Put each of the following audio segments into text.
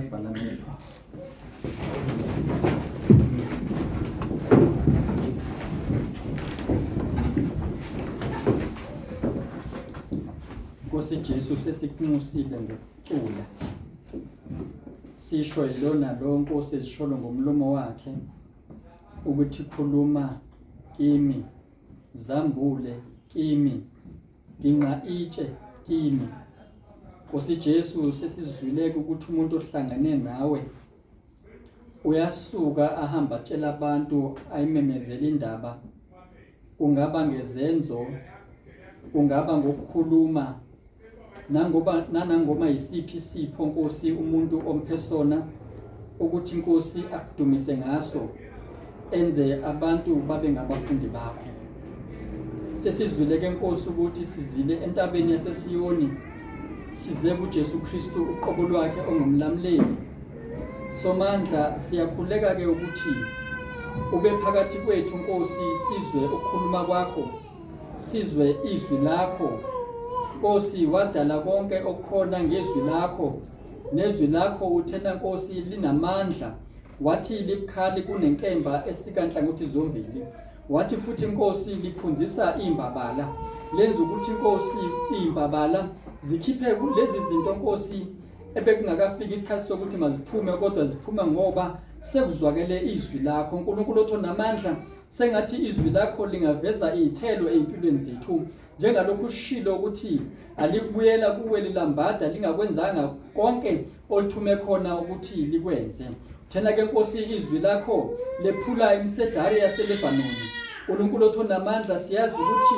Singasivala amehlo. Nkosi Jesu, sesikunxusile ngokucula. Sisho yilona lo Nkosi ezisholo ngomlomo wakhe ukuthi khuluma kimi, zambule kimi, ginqa itshe kimi. Nkosi Jesu, sesizwile ukuthi umuntu ohlangane nawe uyasuka ahamba atshela abantu, ayimemezele indaba, kungaba ngezenzo, kungaba ngokukhuluma, nangoba nanangoma yisiphi isipho Nkosi umuntu omphe sona ukuthi Nkosi akudumise ngaso, enze abantu babe ngabafundi bakho. Sesizwile ke Nkosi ukuthi sizile entabeni yaseSiyoni, size kuJesu Kristu uqobo lwakhe ongumlamuleli. Somandla, siyakhuleka ke ukuthi ube phakathi kwethu Nkosi, sizwe ukukhuluma kwakho, sizwe izwi lakho. Nkosi, wadala konke okukhona ngezwi lakho, nezwi lakho uthena Nkosi linamandla, wathi libukhali kunenkemba esika nhlangothi zombili. Wathi futhi Nkosi liphunzisa imbabala, lenza ukuthi Nkosi imbabala zikhiphe lezi zinto Nkosi ebekungakafiki isikhathi sokuthi maziphume, kodwa ziphuma ngoba sekuzwakele izwi lakho. uNkulunkulu otho namandla, sengathi izwi lakho lingaveza izithelo ezimpilweni zethu, njengalokhu ushilo ukuthi alikubuyela kuwe lilambada lingakwenzanga konke olithume khona ukuthi likwenze. Thena ke Nkosi, izwi lakho lephula imisedari yaseLebanoni. uNkulunkulu otho namandla, siyazi ukuthi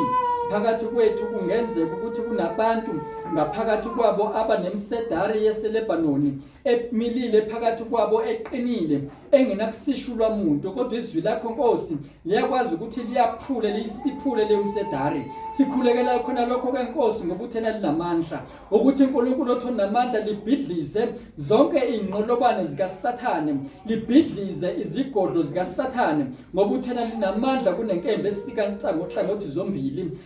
phakathi kwethu kungenzeka ukuthi kunabantu ngaphakathi kwabo abanemisedari yaseLebanoni emilile phakathi kwabo, eqinile, engenakusishulwa muntu, kodwa izwi lakho Nkosi liyakwazi ukuthi liyaphule, liyisiphule leyo msedari. Sikhulekela khona lokho ke Nkosi, ngoba uthena linamandla ukuthi uNkulunkulu othi onamandla libhidlize zonke izinqolobane zikaSathane, libhidlize izigodlo zikaSathane, ngoba uthena linamandla kunenkemba esika nhlangothi zombili,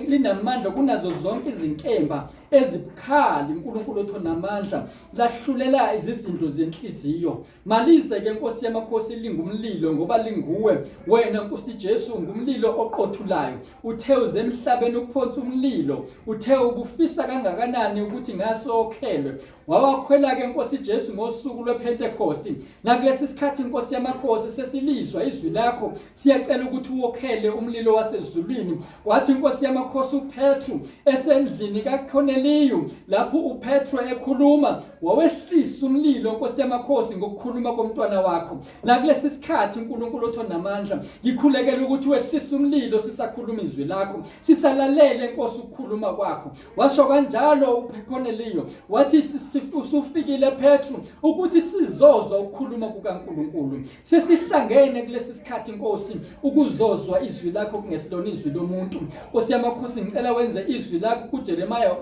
linamandla kunazo zonke izinkemba ezibukhali. uNkulunkulu othi onamandla lahlulela izizindlo zenhliziyo. Malize ke Nkosi yamakhosi lingumlilo, ngoba linguwe wena Nkosi Jesu, ngumlilo oqothulayo. Uthe uze emhlabeni ukuphonsa umlilo, uthe ubufisa kangakanani ukuthi ngase okhelwe. Wawakhwela ke Nkosi Jesu ngosuku lwePentecost. Nakulesi sikhathi Nkosi yamakhosi sesilizwa izwi lakho, siyacela ukuthi uwokhele umlilo wasezulwini. Wathi Nkosi yamakhosi uPetru esendlini kaCorneliyu, lapho uPetru ekhuluma, wawehlisa umlilo Nkosi yamakhosi ngokukhuluma komntwana wakho. Nakulesi sikhathi uNkulunkulu otho namandla, ngikhulekela ukuthi wehlise umlilo sisakhuluma izwi lakho, sisalalele Nkosi ukukhuluma kwakho. Washo kanjalo uCorneliyu, wathi usufikile Petru ukuthi sizozwa ukukhuluma kukaNkulunkulu. Sesihlangene kulesi sikhathi Nkosi ukuzozwa izwi lakho kungesilona izwi lomuntu. Nkosi yamakhosi, ngicela wenze izwi lakho kuJeremiah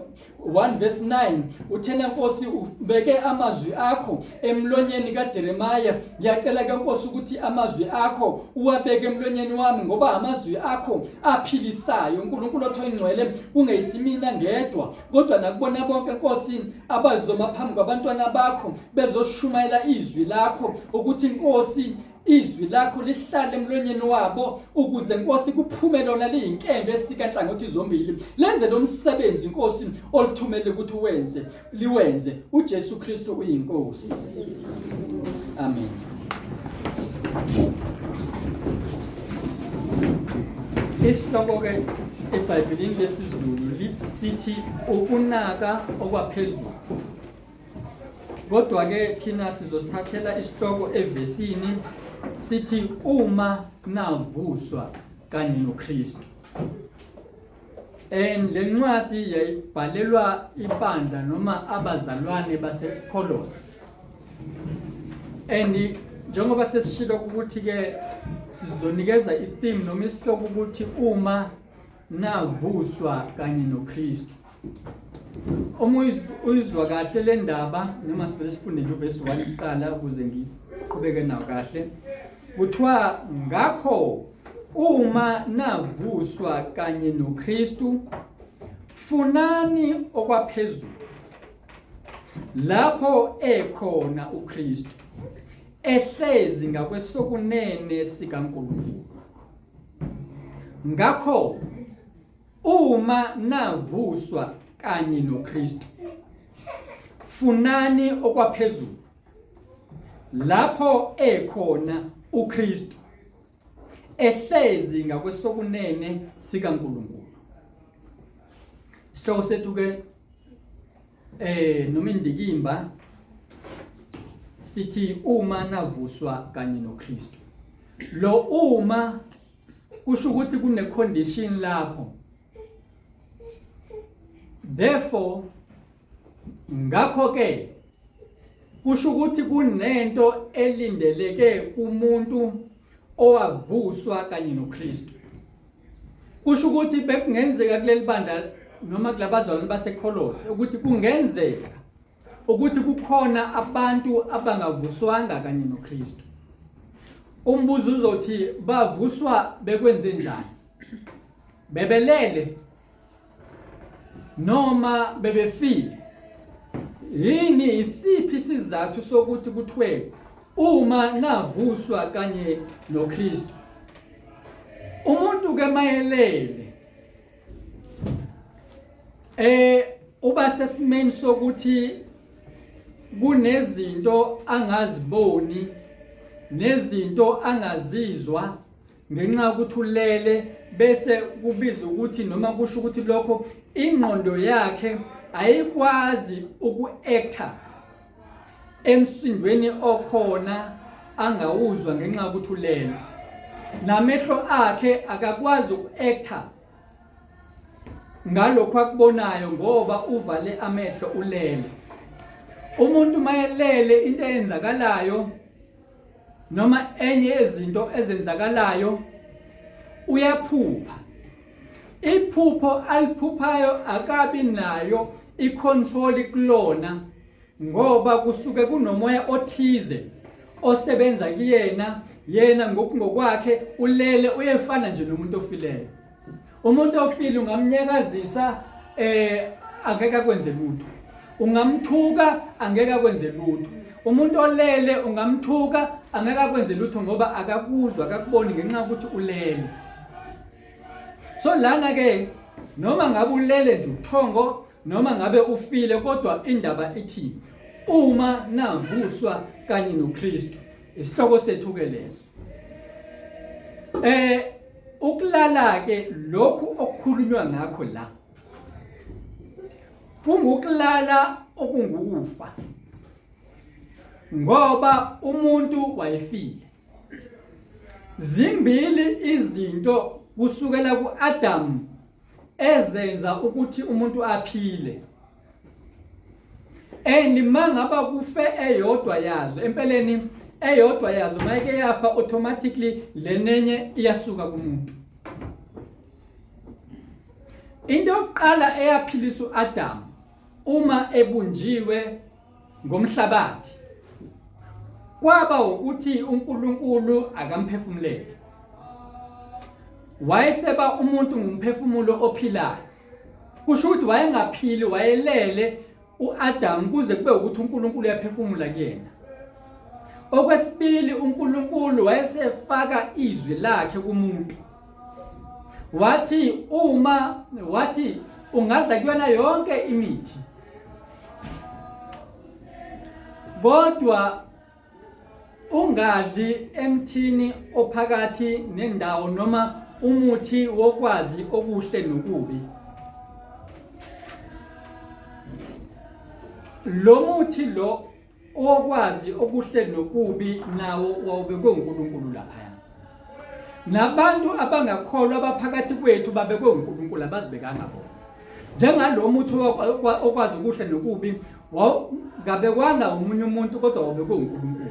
1 verse 9, uthena Nkosi ubeke amazwi akho emlonyeni kaJeremiah. Ngiyacela ke Nkosi ukuthi amazwi akho uwabeke emlonyeni wami, ngoba amazwi akho aphilisayo. uNkulunkulu otho ingcwele, kungeyisimina ngedwa kodwa nakubona bonke Nkosi abazoma phambi kwabantwana bakho bezoshumayela izwi lakho, ukuthi Nkosi izwi lakho lihlale emlonyeni wabo, ukuze Nkosi kuphume lona liyinkembe esika nhlangothi zombili, lenze lo msebenzi Nkosi olithumele ukuthi uwenze, liwenze. uJesu Kristu uyinkosi. Amen. Isihloko ke eBhayibhelini lesiZulu lithi sithi ukunaka okwaphezulu. Kodwa ke thina sizosithathela isihloko evesini, sithi uma navuswa kanye noKristu. And le ncwadi yayibhalelwa ibandla noma abazalwane baseKolose. And njengoba sesishilo ukuthi ke sizonikeza i-theme noma isihloko ukuthi uma navuswa kanye noKristu. Uma uyizwa kahle le ndaba, noma sivele sifunde nje uvesi 1 kuqala ukuze ngiqhubeke nawo kahle. Kuthiwa ngakho uma navuswa kanye noKristu, funani okwaphezulu, Lapho ekhona uKristu ehlezi ngakwesokunene sikaNkulunkulu. Ngakho uma navuswa kanye noKristu, funani okwaphezulu, lapho ekhona uKristu ehlezi ngakwesokunene sikaNkulunkulu. Isihloko sethu ke noma indikimba sithi uma navuswa kanye noKristu. Lo uma kusho ukuthi kune condition lapho. Therefore ngakho ke kusho ukuthi kunento elindeleke kumuntu owavuswa kanye noKristu. Kusho ukuthi bekungenzeka kuleli bandla noma kulabazalwane baseKholose ukuthi kungenzeka ukuthi kukhona abantu abangavuswanga kanye noKristu. Umbuzo uzothi bavuswa bekwenze njani? Bebelele noma bebefile? Yini isiphi isizathu sokuthi kuthiwe uma navuswa kanye noKristu? Umuntu ke mayelele uba sesimeni sokuthi kunezinto angaziboni nezinto angazizwa ngenxa yokuthi ulele, bese kubiza ukuthi noma kusho ukuthi lokho ingqondo yakhe ayikwazi uku-actor emsindweni okhona angawuzwa ngenxa yokuthi ulele, namehlo akhe akakwazi uku-actor ngalokhu akubonayo ngoba uvale amehlo ulele. Umuntu mayelele into eyenzakalayo noma enye yezinto ezenzakalayo uyaphupha. Iphupho aliphuphayo akabi nayo icontrol kulona ngoba kusuke kunomoya othize osebenza kuyena, yena ngokungokwakhe ulele uyefana nje nomuntu ofileyo. Umuntu ofile ungamnyakazisa angeke akwenze lutho. Ungamthuka angeke akwenze lutho. Umuntu olele ungamthuka angeke akwenze lutho ngoba akakuzwa akakuboni ngenxa yokuthi ulele. So lana ke noma ngabe ulele nje ubuthongo noma ngabe ufile, kodwa indaba ithi uma navuswa kanye noKristu. Isihloko sethu ke leso. Ukulala ke lokhu okukhulunywa ngakho la kungukulala okungukufa, ngoba umuntu wayefile. Zimbili izinto kusukela kuAdam ezenza ukuthi umuntu aphile, and mangaba kufe eyodwa yazo, empeleni eyodwa yazo mayike yafa automatically lenenye iyasuka kumuntu. Into yokuqala eyaphilisa uAdam uma ebunjiwe ngomhlabathi kwaba ukuthi uNkulunkulu akamphefumulele, wayeseba umuntu ngumphefumulo ophilayo. Kusho ukuthi wayengaphili, wayelele uAdam kuze kube ukuthi uNkulunkulu uyaphefumula kuyena. Okwesibili, uNkulunkulu wayesefaka izwi lakhe kumuntu, wathi uma wathi ungadla kuyona yonke imithi kodwa ungadli emthini ophakathi nendawo noma umuthi wokwazi okuhle nokubi. Lo muthi lo owokwazi okuhle nokubi nawo wawubekwe uNkulunkulu laphaya. Nabantu abangakholwa abaphakathi kwethu babekwe uNkulunkulu, abazibekanga bona. Njengalo muthi okwazi okuhle nokubi wawungabekwanga omunye umuntu kodwa wawubekwe uNkulunkulu.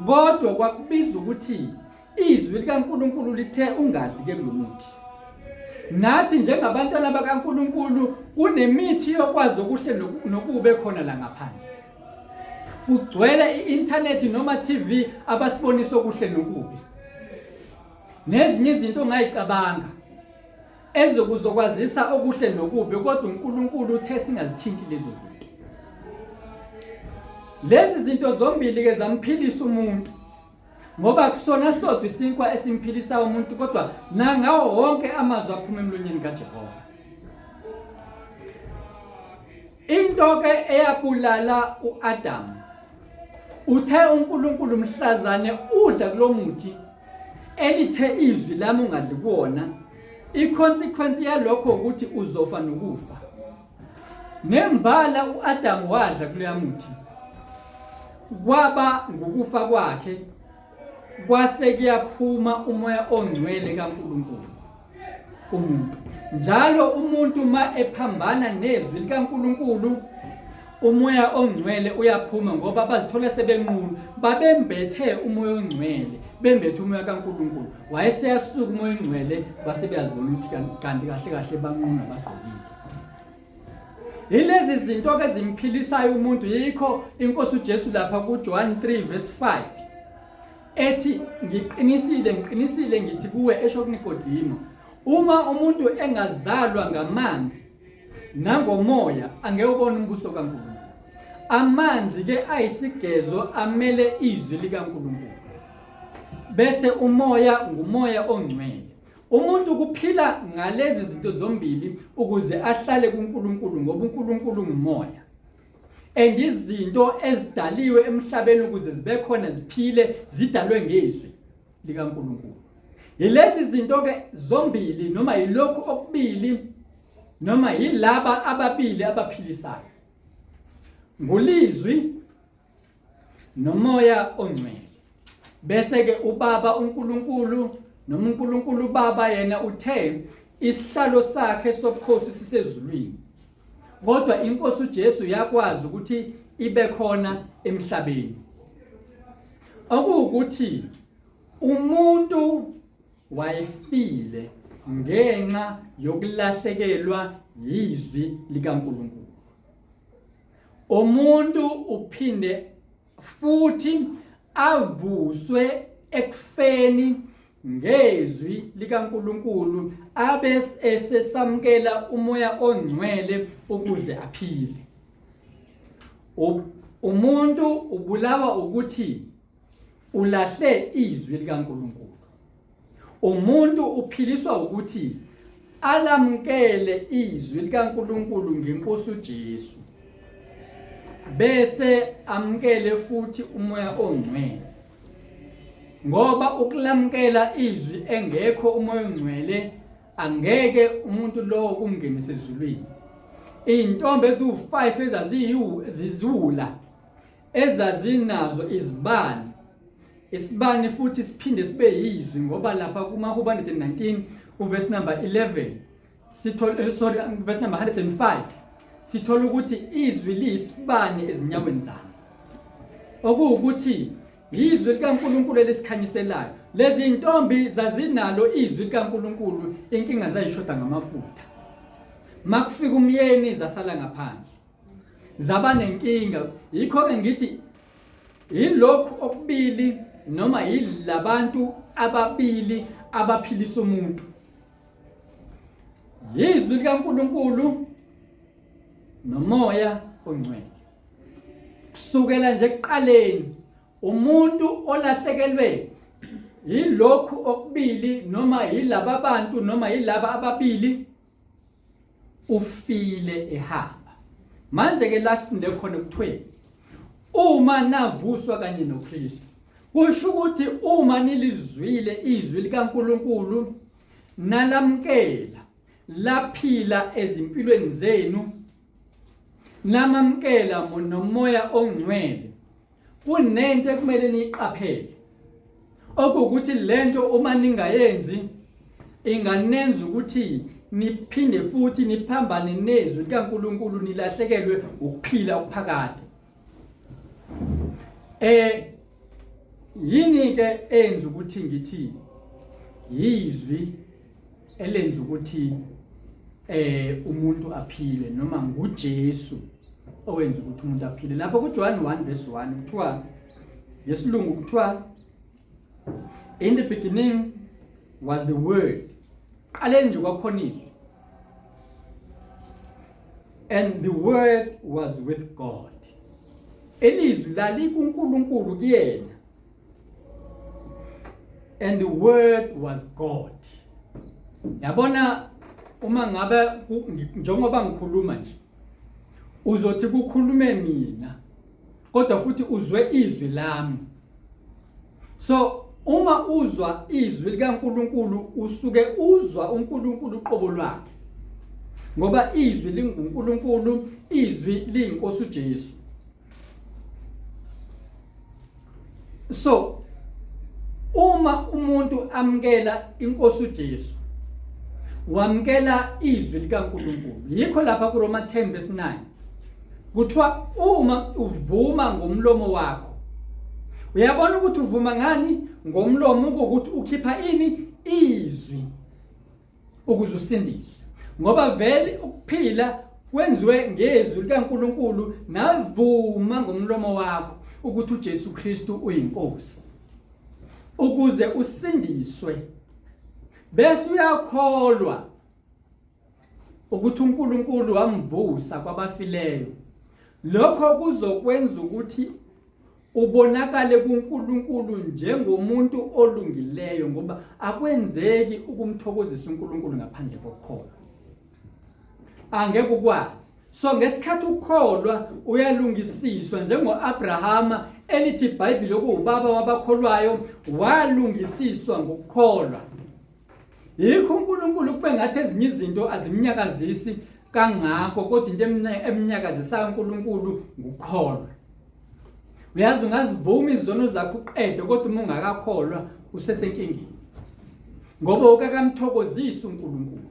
Kodwa kwakubiza ukuthi izwi likaNkulunkulu lithe ungadli ke kulo muthi. Nathi njengabantwana bakaNkulunkulu kunemithi yokwazi okuhle nokubi ekhona la ngaphandle. Kugcwele i-inthanethi noma TV abasibonisa okuhle nokubi. Nezinye izinto ongayicabanga ezokuzokwazisa okuhle nokubi, kodwa uNkulunkulu uthe singazithinti lezo zinto. Lezi zinto zombili ke zamphilisa umuntu. Ngoba kusona sodwa isinkwa esimphilisa umuntu kodwa nangawo wonke amazwi aphuma emlonyeni kaJehova. Into ke eyabulala uAdam uthe uNkulunkulu mhlazane udla kulomuthi elithe izwi lami ungadli kuwona i-consequence yalokho ukuthi uzofa nokufa. Nembala uAdamu wadla kuleya muthi. Kwaba ngukufa kwakhe kwase kuyaphuma umoya ongcwele kaNkulunkulu kumuntu. Njalo umuntu uma ephambana nezwi likaNkulunkulu umoya ongcwele uyaphuma ngoba bazithola sebenqunu babembethe umoya ongcwele bembethe umoya kaNkulunkulu wayeseyasuka umoya ongcwele base beyazibona ukuthi kanti kahle kahle banqunu abagqokile. Yilezi zinto ke zimphilisayo umuntu yikho inkosi uJesu lapha kuJohn 3 verse 5 ethi ngiqinisile ngiqinisile ngithi kuwe esho kuNikodimo uma umuntu engazalwa ngamanzi nangomoya angeke ubone umbuso kaNkulunkulu. Amanzi ke ayisigezo amele izwi likaNkulunkulu bese umoya ngumoya ongcwele. Umuntu kuphila ngalezi zinto zombili ukuze ahlale kuNkulunkulu ngoba uNkulunkulu ngumoya. And izinto ezidaliwe emhlabeni ukuze zibe khona ziphile zidalwe ngezwi likaNkulunkulu. Yilezi zinto ke zombili noma yilokhu okubili noma yilaba ababili abaphilisayo. Ngulizwi nomoya ongcwele. Bese ke ubaba uNkulunkulu noma uNkulunkulu ubaba yena uthe isihlalo sakhe sobukhosi sisezulwini. Kodwa inkosi uJesu yakwazi ukuthi ibe khona emhlabeni. Okuwukuthi umuntu wayefile ngenxa yokulahlekelwa yizwi likaNkulunkulu. Umuntu uphinde futhi avuswe ekufeni ngezwi likaNkulunkulu abe esesamukela umoya ongcwele ukuze aphile. Umuntu ubulawa ukuthi ulahle izwi likaNkulunkulu. Umuntu uphiliswa ukuthi alamukele izwi likaNkulunkulu ngenkosi uJesu. Bese amukele futhi umoya ongcwele. Ngoba ukulamukela izwi engekho umoya ongcwele angeke umuntu lowo kumngenise ezulwini. Izintombi eziwu-5 ezaziyiziwula ezazinazo izibani isibani futhi siphinde sibe yizwi ngoba lapha kumahubo 119 uverse number 11 sithola eh, sorry verse number 105 sithola ukuthi izwi liyisibani ezinyaweni zami okuwukuthi yizwi likaNkuluNkulu elisikhanyiselayo lezi intombi zazinalo izwi likaNkuluNkulu inkinga zayishoda ngamafutha makufika umyeni zasala ngaphandle zaba nenkinga yikho ke ngithi yilokhu okubili noma yilabantu ababili abaphilisa umuntu yizwi likaNkuluNkulu nomoya ongcwele kusukela nje ekuqaleni umuntu olahlekelwe yilokhu okubili noma yilaba bantu noma yilaba ababili ufile ehamba manje ke la sinde khona kuthweni uma navuswa kanye noKristu kusho ukuthi uma nilizwile izwi likaNkuluNkulu nalamkela laphila ezimpilweni zenu namamkela nomoya ongcwele Kunento ekumele niyiqaphele okuwukuthi lento uma ningayenzi inganenza ukuthi niphinde futhi niphambane nezwi likaNkuluNkulu nilahlekelwe ukuphila okuphakade. Eh yini ke enza ukuthi ngithi yizwi elenza ukuthi eh umuntu aphile noma nguJesu owenza ukuthi umuntu aphile lapho kuJohn 1 verse 1 kuthiwa ngesilungu kuthiwa in the beginning was the word qaleni nje kwakhona izwi and the word was with God. Elizwi lalikuNkulunkulu kuyena. And the word was God. Yabona uma ngabe njengoba ngikhuluma nje uzothi kukhulume mina kodwa futhi uzwe izwi lami. So uma uzwa izwi likaNkuluNkulu usuke uzwa uNkulunkulu uqobo lwakhe. Ngoba izwi linguNkulunkulu, izwi liyinkosi uJesu. So uma umuntu amukela inkosi uJesu wamukela izwi likaNkuluNkulu. Yikho lapha kuRoma 10 verse 9 kuthiwa uma uvuma ngomlomo wakho uyabona ukuthi uvuma ngani ngomlomo ukuthi ukhipha ini izwi ukuze usindiswe ngoba vele ukuphila kwenziwe ngezwi likaNkuluNkulu navuma ngomlomo wakho ukuthi uJesu Kristu uyinkosi ukuze usindiswe bese uyakholwa ukuthi uNkulunkulu wamvusa kwabafileyo lokho kuzokwenza ukuthi ubonakale kuNkulunkulu njengomuntu olungileyo ngoba akwenzeki ukumthokozisa uNkulunkulu ngaphandle kokukholwa angeke ukwazi so ngesikhathi ukholwa uyalungisiswa njengoAbrahama elithi iBhayibheli okuwubaba wabakholwayo walungisiswa ngokukholwa Yikho uNkulunkulu kube ngathi ezinye izinto azimnyakazisi kangako kodwa into emnyakazisayo uNkulunkulu ngukholwa. Uyazi ungazivuma izono zakho uqede kodwa uma ungakakholwa usesenkingeni. Ngoba ukakamthokozisi uNkulunkulu.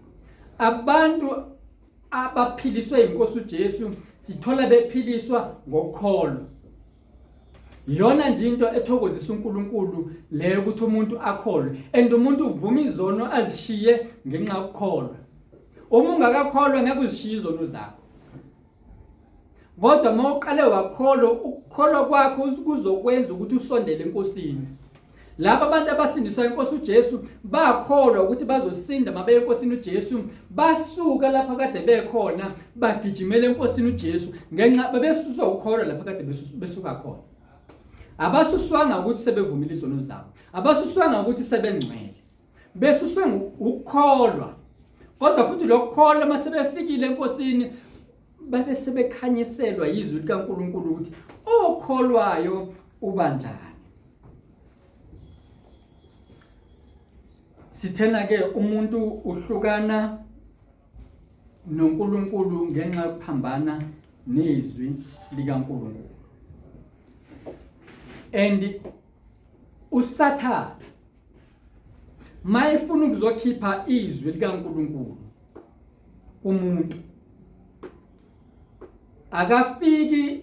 Abantu abaphiliswe inkosi uJesu sithola bephiliswa ngokukholwa. Iyona nje into ethokozisa uNkulunkulu leyo ukuthi umuntu akholwe and umuntu uvuma izono azishiye ngenxa yokukholwa. Uma ungakakholwa ngeke uzishiye izono zakho. Kodwa uma uqale wakholwa ukukholwa kwakho kuzokwenza ukuthi usondele eNkosini. Laba abantu abasindiswa inkosi uJesu bakholwa ukuthi bazosinda mabe enkosini uJesu basuka lapha kade bekhona bagijimela enkosini uJesu ngenxa babesuswa ukholwa lapha kade besuka khona. Abasuswanga ukuthi sebevumile izono zabo. Abasuswanga ukuthi sebengcwele. Besuswe ukukholwa. Kodwa futhi lokukholwa uma sebefikile enkosini babe sebekhanyiselwa yizwi likaNkulunkulu ukuthi okholwayo uba njani. Sithena ke umuntu uhlukana noNkulunkulu ngenxa yokuphambana nezwi likaNkulunkulu. And uSathane mayefuna ukuzokhipha izwi likaNkulunkulu kumuntu akafiki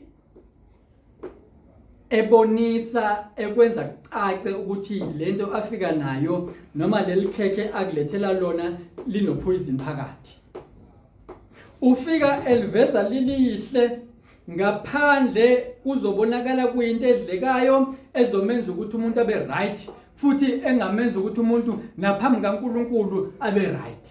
ebonisa ekwenza kucace ukuthi lento afika nayo noma leli khekhe akulethela lona linopoison phakathi ufika eliveza lilihle ngaphandle kuzobonakala kuyinto edlekayo ezomenza ukuthi umuntu abe right futhi engamenza ukuthi umuntu naphambi kaNkuluNkulu abe right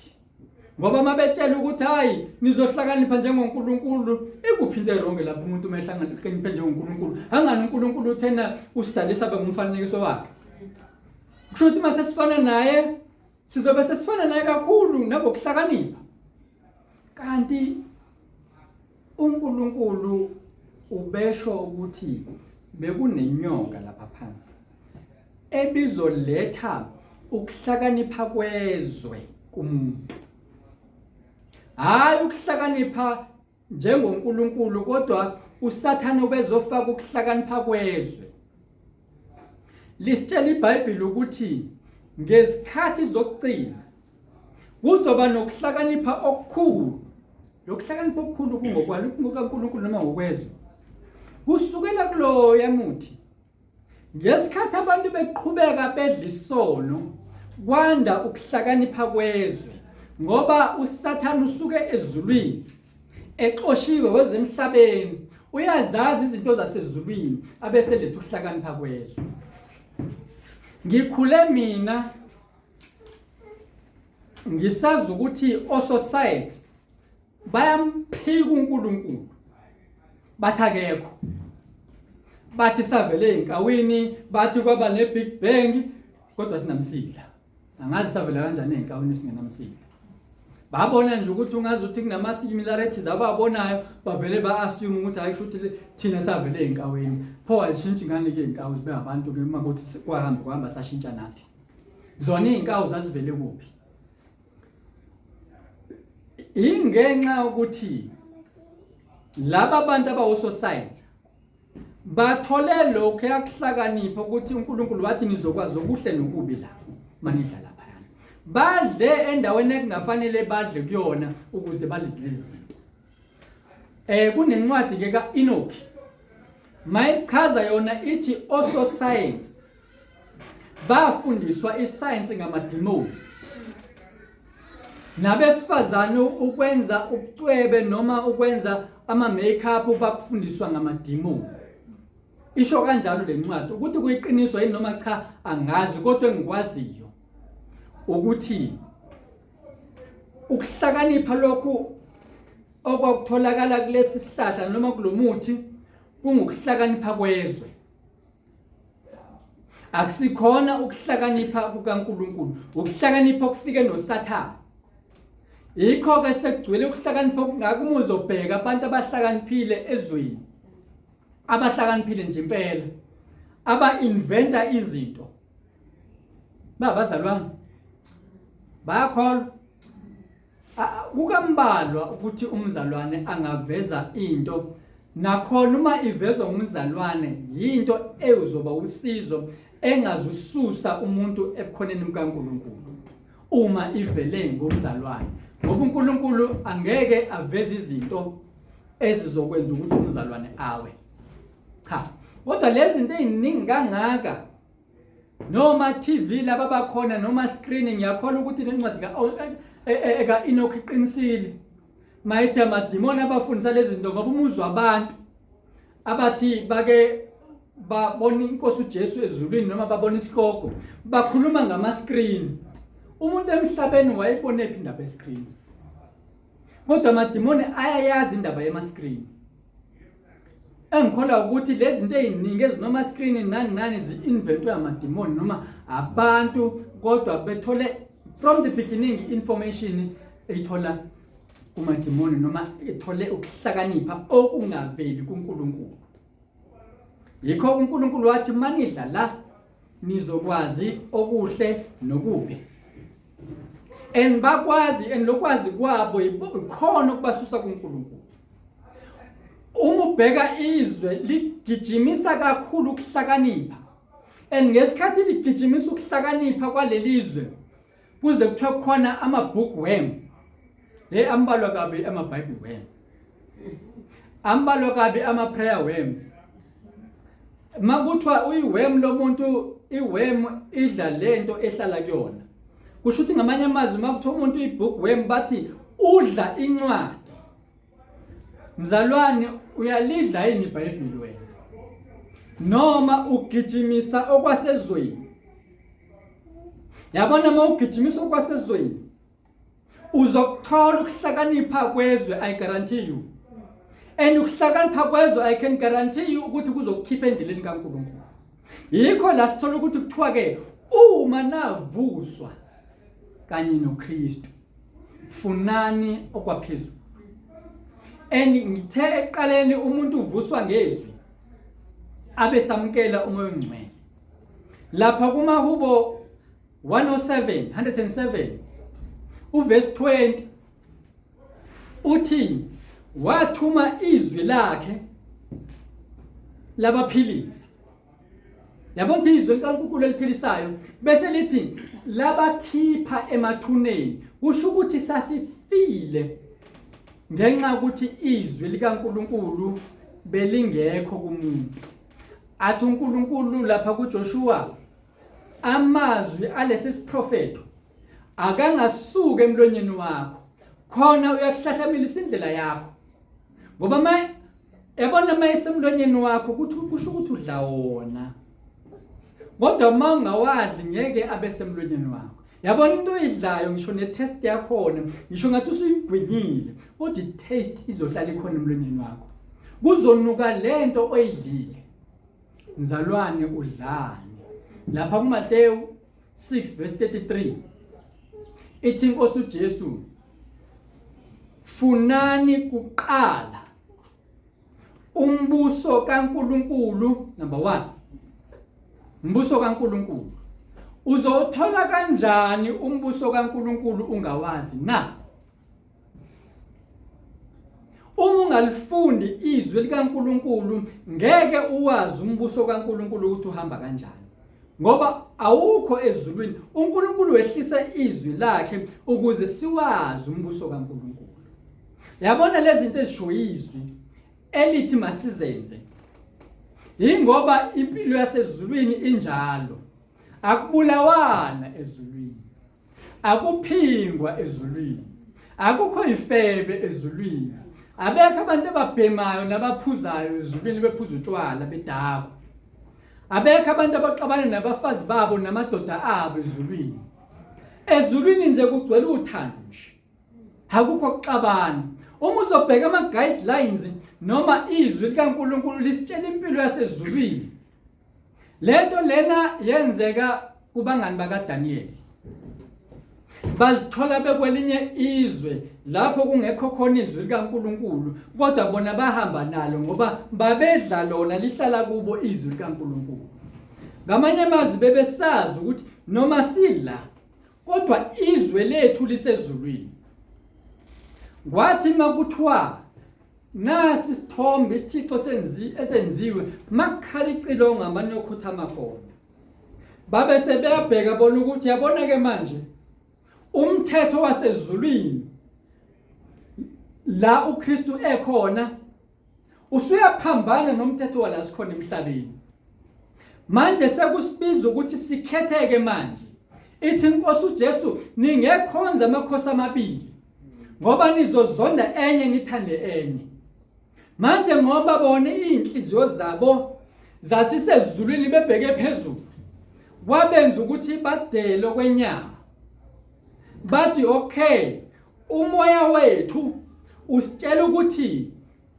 ngoba uma betshela ukuthi hayi nizohlakanipha njengoNkulunkulu ikuphi into eronge lapho umuntu uma ehlakaniphe njengoNkulunkulu angani uNkulunkulu uthena usidalisa bengumfanekiso wakhe kusho ukuthi uma sesifana naye sizobe sesifana naye kakhulu nangokuhlakanipha kanti uNkulunkulu ubesho ukuthi bekunenyoka lapha phansi ebizoletha ukuhlakanipha kwezwe kumuntu hayi ukuhlakanipha njengoNkulunkulu kodwa uSathane ubezofaka ukuhlakanipha kwezwe lisitshela iBhayibheli ukuthi ngezikhathi zokugcina kuzoba nokuhlakanipha okukhulu lokuhlakanipha okukhulu kungokwalo kungokaNkulunkulu noma ngokwezwe kusukela kuloya muthi Ngesikhathi abantu beqhubeka bedla isono, kwanda ukuhlakanipha kwezwe ngoba uSathane usuke ezulwini exoshiwe wezemhlabeni uyazazi izinto zasezulwini abese letha ukuhlakanipha kwezwe. Ngikhule mina ngisazi ukuthi ososayensi bayamphika uNkulunkulu bathi akekho. Bathi savele ezinkawini, bathi kwaba ne-Big Bang, kodwa sinamsila. Angazi savela kanjani ezinkawini singenamsila. Babona nje ukuthi ungazi ukuthi kunama-similarities ababonayo, bavele ba-assume ukuthi hayi kusho ukuthi thina savele ezinkawini. Pho azishintshi ngani-ke iy'nkawu zibe abantu-ke uma kuthi kwahamba kwahamba sashintsha nathi. Zona iy'nkawu zazivele kuphi? Ingenxa yokuthi laba bantu abawososayensi bathole lokho yakuhlakanipha ukuthi uNkulunkulu wathi nizokwazi okuhle nokubi la manidla laphayana. Badle endaweni ekungafanele badle kuyona ukuze balezi lezi zinto. Kunencwadi ke kaEnoch mayichaza yona ithi ososayensi bafundiswa isayensi ngamadimoni nabesifazane ukwenza ubucwebe noma ukwenza ama-makeup bakufundiswa ngamadimoni. Isho kanjalo le ncwadi ukuthi kuyiqiniso yini noma cha angazi, kodwa engikwaziyo ukuthi ukuhlakanipha lokhu okwakutholakala kulesi sihlahla noma kulomuthi kungukuhlakanipha kwezwe. Akusikhona ukuhlakanipha kukaNkulunkulu, ukuhlakanipha okufike noSathane. Yikho ke sekugcwele ukuhlakanipha okungaka uma uzobheka abantu abahlakaniphile ezweni, abahlakaniphile nje impela, aba-inventa izinto. Babazalwane bayakholwa. Kukambalwa ukuthi umzalwane angaveza into, nakhona uma ivezwa ngumzalwane yinto ewuzoba usizo engazususa umuntu ebukhoneni bukaNkulunkulu uma ivele ngomzalwane, ngoba uNkulunkulu angeke aveze izinto ezizokwenza ukuthi umzalwane awe. Cha, kodwa lezi zinto eziningi kangaka noma TV laba bakhona noma screening, ngiyakholwa ukuthi lencwadi ka ka Enoch iqinisile mayithi amadimoni abafundisa lezi zinto, ngoba umuzwa abantu abathi bake babona inkosi uJesu ezulwini noma babona isihogo bakhuluma ngama screen. Umuntu emhlabeni wayebone phi indaba ye-screen? Kodwa amadimoni ayayazi indaba yema screen. Engikholwa ukuthi lezi zinto eziningi ezinoma screen nani nani zi-inventwe amadimoni noma abantu, kodwa bethole from the beginning information eyithola kumadimoni noma ethole ukuhlakanipha okungaveli kuNkulunkulu. Yikho uNkulunkulu wathi manidla la nizokwazi okuhle nokubi. And bakwazi and lokwazi kwabo ikhona okubasusa kuNkulunkulu. Uma ubheka izwe ligijimisa kakhulu ukuhlakanipha, and ngesikhathi ligijimisa ukuhlakanipha kwalelizwe kuze kuthiwe kukhona ama-bookworm, hey, ambalwa kabi ama-bible worm, ambalwa kabi ama-prayer worms. Makuthiwa uyi-worm lo muntu, i-worm idla lento ehlala kuyona. Kusho ukuthi ngamanye amazwi uma kuthiwa umuntu uyi-bookworm bathi udla incwadi. Mzalwane, uyalidla yini iBhayibheli wena? Noma ugijimisa okwasezweni? Yabona, uma ugijimisa okwasezweni uzokuthola ukuhlakanipha kwezwe, I guarantee you. And ukuhlakanipha kwezwe, I can guarantee you ukuthi kuzokukhipha endleleni kaNkulunkulu. Yikho la sithola ukuthi kuthiwa ke uma navuswa kanye noKristu, funani okwaphezulu. And ngithe ekuqaleni umuntu uvuswa ngezwi abe samukela uMoya oNgcwele. Lapha kumahubo 107 107 uverse 20 uthi wathuma izwi lakhe labaphilisa. Yabona ukuthi izwi likaNkulunkulu eliphilisayo bese lithi labakhipha emathuneni, kusho ukuthi sasifile ngenxa yokuthi izwi likaNkulunkulu belingekho kumuntu. Athi uNkulunkulu lapha kuJoshua, amazwi alesi siprofetho akangasuki emlonyeni wakho, khona uyakuhlahlamilisa indlela yakho. Ngoba ma yabona uma esemlonyeni wakho kuthi kusho ukuthi udla wona, kodwa uma ungawadli ngeke abe semlonyeni wakho. Yabona into oyidlayo, ngisho ne-taste yakhona, ngisho ngathi usuyigwinyile, kodwa i-taste izohlala ikhona emlonyeni wakho, kuzonuka lento oyidlile. Mzalwane udlani? Lapha kuMateyu 6 verse 33 ithi inkosi uJesu funani kuqala umbuso kaNkuluNkulu number 1 umbuso kaNkuluNkulu uzowuthola kanjani umbuso kaNkuluNkulu ungawazi na Uma ungalifundi izwi likaNkuluNkulu ngeke uwazi umbuso kaNkuluNkulu ukuthi uhamba kanjani. Ngoba awukho ezulwini. uNkulunkulu wehlisa izwi lakhe ukuze siwazi umbuso kaNkuluNkulu. Yabona lezi zinto ezisho izwi elithi masizenze. Yingoba impilo yasezulwini injalo. Akubulawana ezulwini. Akuphingwa ezulwini. Akukho ifebe ezulwini. Abekho abantu ababhemayo nabaphuzayo ezulwini bephuza utshwala bedakwa. Abekho abantu abaxabana nabafazi babo namadoda abo ezulwini. Ezulwini nje kugcwele uthando nje. Akukho kuxabana. Uma uzobheka ama-guidelines noma izwi likaNkulunkulu lisitshela impilo yasezulwini. Lento lena yenzeka kubangani bakaDaniyeli. Bazithola bekwelinye izwe lapho kungekho khona izwi likaNkulunkulu kodwa bona bahamba nalo ngoba babedla lona lihlala kubo izwi likaNkulunkulu. Ngamanye amazwi bebesazi ukuthi noma sila kodwa izwe lethu lisezulwini. Kwathi makuthiwa Nasi isithombe isithixo senzi esenziwe makukhala icilongo amaniyokhothama khona. Babe sebeyabheka bona ukuthi yabona ke manje umthetho wasezulwini la uKristu ekhona usuyaphambana nomthetho wala sikhona emhlabeni. Manje sekusibiza ukuthi sikhetheke manje. Ithi inkosi uJesu ningekhonza amakhosi amabili. Ngoba nizozonda enye nithande enye. Manje ngoba bona izinhliziyo zabo zasisezulwini bebheke phezulu. Kwabenza ukuthi badele kwenyama. Bathi okay, umoya wethu usitshela ukuthi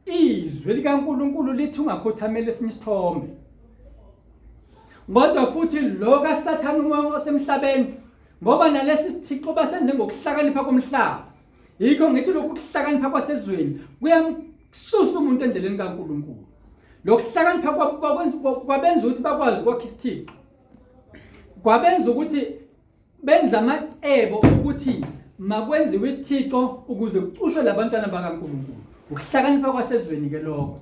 Izwi likaNkulunkulu lithi ungakhothameli esinye isithombe. Kodwa futhi lo kaSathane umoya osemhlabeni ngoba nalesi sithixo basenze ngokuhlakanipha komhlaba. Yikho ngithi lokhu kuhlakanipha kwasezweni kuyamsusa umuntu endleleni kaNkulunkulu. Lokuhlakanipha kwabenza ukuthi bakwazi ukwakha isithixo. Kwabenza ukuthi Benza amacebo ukuthi makwenziwe isithixo ukuze kucushwe labantwana bakaNkulunkulu. Ukuhlakanipha kwasezweni ke lokho.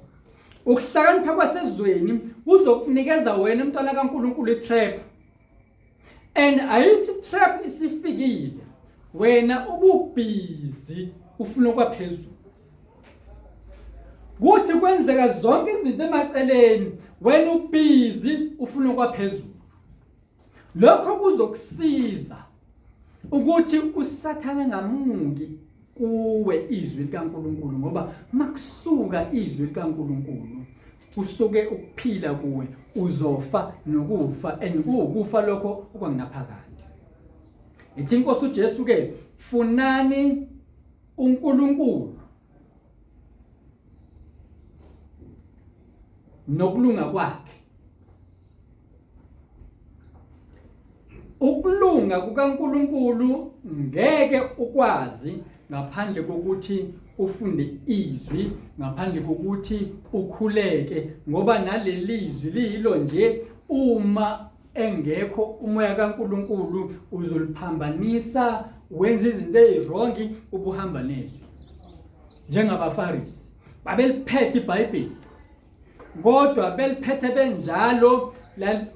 Ukuhlakanipha kwasezweni kuzokunikeza wena mntwana kaNkulunkulu itrap. And ayithi trap isifikile. Wena ububhizi ufuna okwaphezulu. Kuthi kwenzeka zonke izinto emaceleni wena ubhizi ufuna okwaphezulu. Lokho kuzokusiza ukuthi uSathane angamuki kuwe izwi likaNkuluNkulu ngoba makusuka izwi likaNkuluNkulu kusuke ukuphila kuwe uzofa nokufa and kuwukufa lokho okwangunaphakade. Ithi inkosi uJesu ke funani uNkulunkulu nokulunga kwakhe Ukulunga kukaNkulunkulu ngeke ukwazi ngaphandle kokuthi ufunde izwi, ngaphandle kokuthi ukhuleke, ngoba naleli zwi liyilo nje uma engekho umoya kaNkulunkulu uzoliphambanisa wenza izinto ezirongi ubuhamba nezwi. NjengabaFarisi babeliphethe iBhayibheli kodwa beliphethe benjalo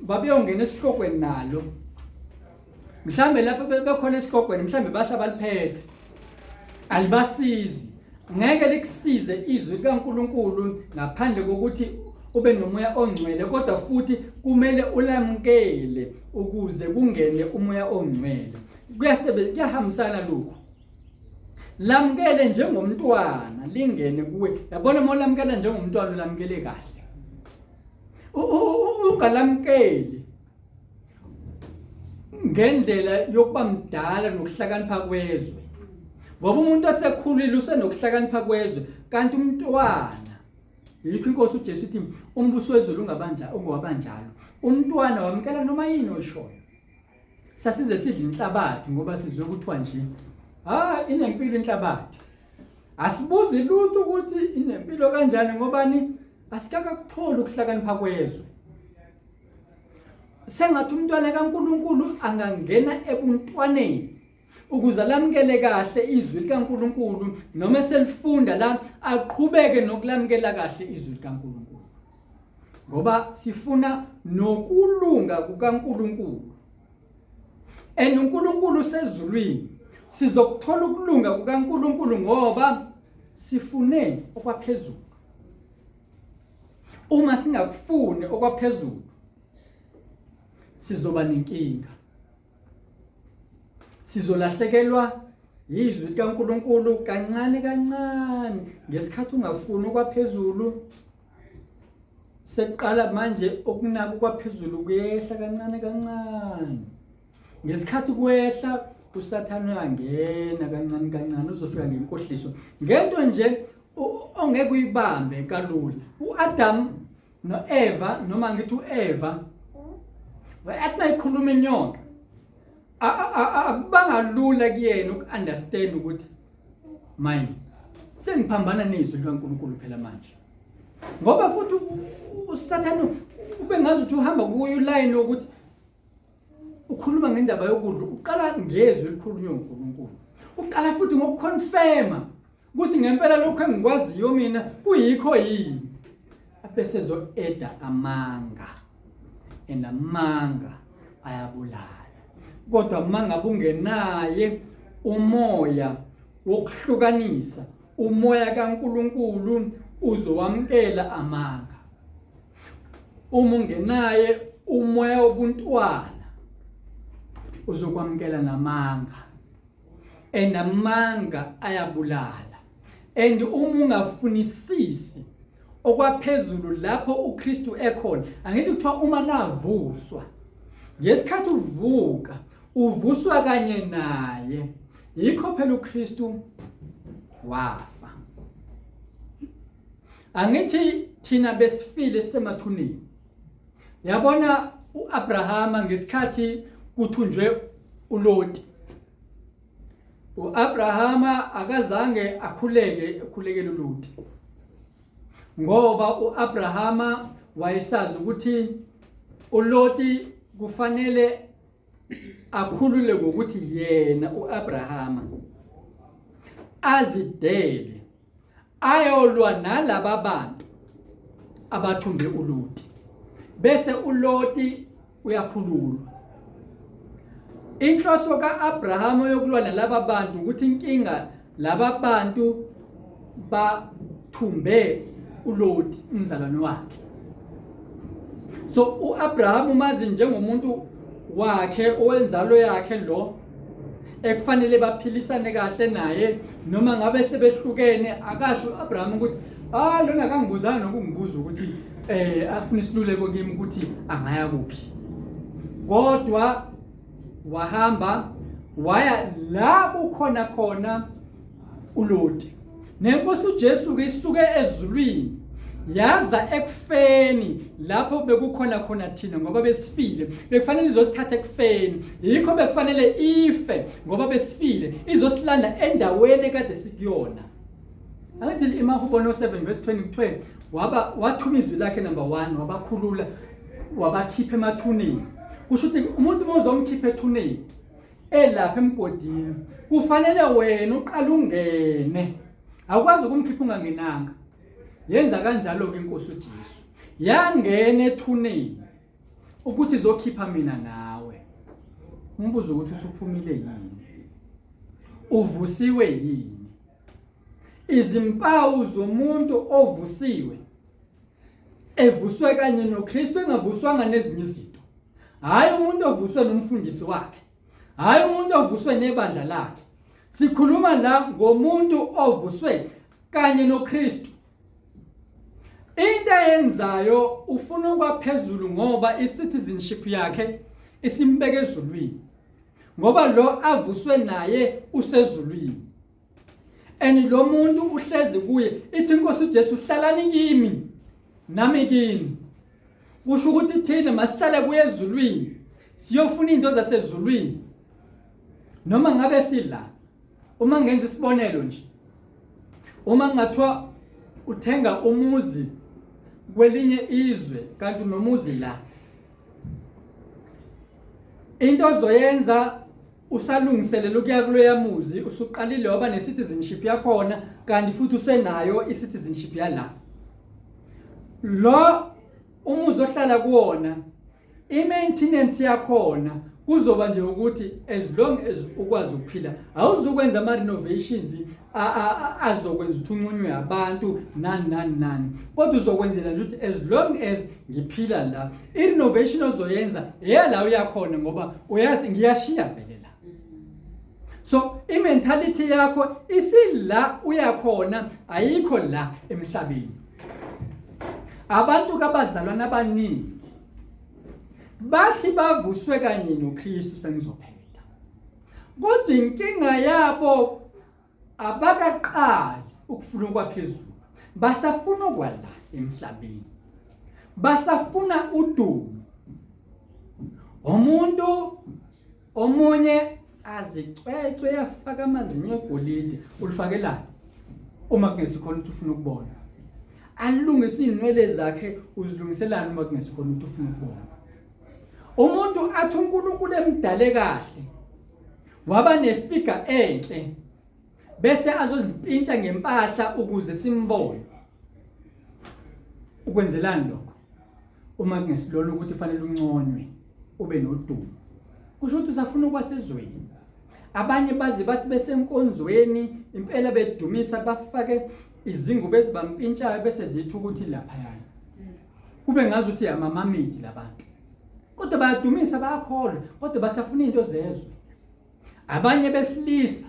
babeyongena esihlokweni nalo mhlambe lapho bekhona esihlokweni mhlambe basha baliphethe alibasizi ngeke likusize izwi likaNkuluNkulu ngaphandle kokuthi ube nomoya ongcwele kodwa futhi kumele ulamukele ukuze kungene umoya ongcwele kuyasebenza kuyahambisana lokhu Lamukele njengomntwana lingene kuwe. Yabona uma ulamukela njengomntwana ulamukele kahle. Ungalamukeli ngendlela yokuba mdala nokuhlakanipha kwezwe. Ngoba umuntu osekhulile usenokuhlakanipha kwezwe kanti umntwana Yikho inkosi uJesu ithi umbuso wezulu ungabanja ungowabanjalo. Umntwana wamkela noma yini oyishoyo. Sasize sidle inhlabathi ngoba sizwe kuthiwa nje ha inempilo inhlabathi. Asibuzi lutho ukuthi inempilo kanjani ngobani asikakakutholi ukuhlakanipha kwezwe. Sengathi umntwana kaNkuluNkulu angangena ebuntwaneni ukuze lamukele kahle izwi likaNkuluNkulu noma eselifunda la aqhubeke nokulamukela kahle izwi likaNkuluNkulu ngoba sifuna nokulunga kukaNkuluNkulu and uNkulunkulu usezulwini sizokuthola ukulunga kukaNkuluNkulu ngoba sifune okwaphezulu uma singakufuni okwaphezulu sizoba nenkinga Sizolahlekelwa yizwi likaNkulunkulu kancane kancane ngesikhathi ungafuni okwaphezulu sekuqala manje okunaka okwaphezulu kuyehla kancane kancane ngesikhathi kwehla usathane uyangena kancane kancane uzofika ngenkohliso ngento nje ongeke uyibambe kalula uAdam no-Eva noma ngithi u-Eva athi mayikhuluma inyoka akubanga lula kuyena uku-understand ukuthi mine sengiphambana nezwi likaNkulunkulu phela manje ngoba futhi uSathane ube ngazi ukuthi uhamba kuyo ulayini wokuthi ukhuluma ngendaba yokudla uqala ngezwi elikhulunywe uNkulunkulu uqala futhi ngokuconfirma ukuthi ngempela lokho engikwaziyo mina kuyikho yini abese zo-eda amanga and amanga ayabulala kodwa uma ngabe ungenaye umoya wokuhlukanisa umoya kaNkulunkulu uzowamkela amanga uma ungenaye umoya wobuntwana uzokwamukela namanga and amanga ayabulala and uma ungafunisisi okwaphezulu lapho uKristu ekhona angithi kuthiwa uma navuswa ngesikhathi uvuka uvuswa kanye naye yikho phela uKristu wafa angithi thina besifile semathuneni yabona uAbrahama ngesikhathi kuthunjwe uLoti uAbrahama akazange akhuleke ekhulekela uLoti ngoba uAbrahama wayesazi ukuthi uLoti kufanele akhulule ngokuthi yena uAbrahama azidele ayolwa nalaba bantu abathumbe uLoti bese uLoti uyakhululwa inhloso kaAbraham yokulwa nalaba bantu ukuthi inkinga laba bantu bathumbe uLoti umzalwane wakhe so uAbraham umazi njengomuntu wakhe owenzalo yakhe lo ekufanele baphilisane kahle naye noma ngabe sebehlukene akasho uAbraham ukuthi ah lona akangibuzanga nokungibuza ukuthi eh afuna isiluleko kimi ukuthi angaya kuphi kodwa wahamba waya la kukhona khona uLoti nenkosi uJesu ke isuke ezulwini yaza ekufeni lapho bekukhona khona thina ngoba besifile bekufanele izosithatha ekufeni yikho bekufanele ife ngoba besifile izosilanda endaweni ekade sikuyona angithi imahubo no 7 verse 20 waba wathuma izwi lakhe number 1 wabakhulula wabakhipha emathuneni kusho ukuthi umuntu uma uzomkhipha ethuneni elapha emgodini kufanele wena uqale ungene awukwazi ukumkhipha ungangenanga yenza kanjalo ke inkosi uJesu yangena ethuneni ukuthi izokhipha mina nawe umbuzo ukuthi usuphumile yini uvusiwe yini izimpawu zomuntu ovusiwe evuswe kanye noKristu engavuswanga nezinye izinto hayi umuntu ovuswe nomfundisi wakhe hayi umuntu ovuswe nebandla lakhe sikhuluma la ngomuntu ovuswe kanye noKristu into ayenzayo ufuna ukwaphezulu ngoba i-citizenship yakhe isimbeke ezulwini ngoba lo avuswe naye usezulwini and lo muntu uhlezi kuye ithi inkosi uJesu hlalani kimi nami kini. Kusho ukuthi thina masihlale kuye ezulwini, siyofuna izinto zasezulwini. Noma ngabe sila, uma ngenza isibonelo nje, uma kungathiwa uthenga umuzi kwelinye izwe kanti unomuzi la, into ozoyenza usalungiselela ukuya kuloya muzi, usuqalile waba ne-citizenship yakhona kanti futhi usenayo i-citizenship yala. Lo umuzi ohlala kuwona, i-maintenance yakhona kuzoba nje ukuthi as long as ukwazi ukuphila, awuzukwenza ama-renovations azokwenza ukuthi unconywe abantu nani nani nani, kodwa uzokwenzela nje ukuthi as long as ngiphila la, i-renovation ozoyenza eyala uyakhona, ngoba uyazi ngiyashiya vele la. So i-mentality yakho isila uyakhona, ayikho la emhlabeni. Abantu kabazalwana abaningi bathi bavuswe kanye noKristu, sengizophetha, kodwa inkinga yabo abakaqali ukufuna okwaphezulu, basafuna okwala emhlabeni, basafuna udumo. Umuntu omunye azicwecwe yafaka amazinyo egolide, ulifakelani uma kungesikhona ukuthi ufuna ukubona? Alungise izinwele zakhe, uzilungiselani uma kungesikhona ukuthi ufuna ukubona? Umuntu athi uNkulunkulu emdale kahle, waba nefiga enhle, bese azozimpintsha ngempahla ukuze simbone. Ukwenzelani lokho uma kungesilona ukuthi fanele unconywe, ube nodumo? Kusho ukuthi usafuna okwasezweni. Abanye baze bathi besenkonzweni impela bedumisa, bafake izingubo ezibampintshayo, bese zithi ukuthi laphayana kube ngazi ukuthi amamamidi labantu, kodwa bayadumisa, bayakholwa, kodwa basafuna into zezwe. Abanye besilisa,